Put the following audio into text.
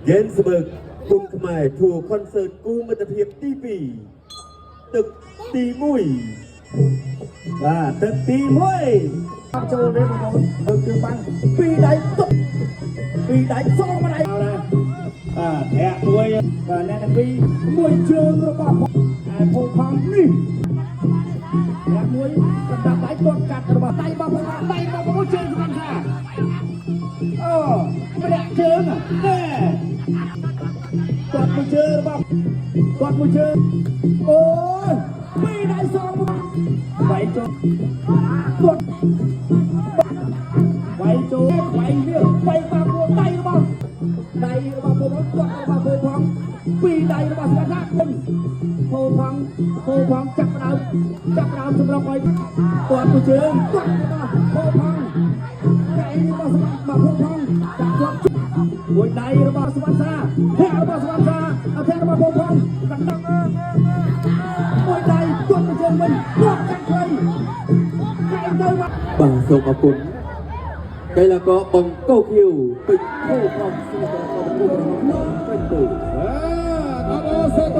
Ganzberg គុំខ្មែរធួ concert គូមិត្តភាពទី2ទឹកទី1 បាទទឹកទី1ចូលទេបងប្អូនទៅគឺបាំងពីរដៃទុកពីរដៃសងម្ដៃណាបាទធាក់មួយបាទអ្នកទាំងពីរមួយជើងរបស់ឯភូផង់នេះអ្នកមួយកណ្ដាប់ដៃទាត់កាត់របស់ដៃរបស់ផងដៃរបស់បងជើងសំខាន់ថាអូម្នាក់ជើងណែទាត់មួយជើងរបស់ទាត់មួយជើងអូយពីរដៃសងមក វាយចូលគាត់វាយចូលវាយវាវាយបាពួរដៃរបស់ដៃរបស់ពូផងគាត់របស់ពូផងពីរដៃរបស់ស្វាថាគុណពូផងពូផងចាប់ដើមចាប់ដើមសម្រាប់ឲ្យគាត់មួយជើងគាត់របស់ពូផងដៃរបស់ស្វារបស់ពូផងចាប់គាត់មួយដៃរបស់ស្វាសាភៈរបស់ស្វាសាអធិរបស់ពូផងកណ្ដឹងមួយដៃគាត់មួយជើងវិញគាត់កាត់ខ្លីកែងទៅមក បាទសូមអរគុណកីឡាករបង្គោលខៀវពេជ្រភូផងស្នេហ៍របស់គូប្រកួតពេញទូ បាទអបអរសាទ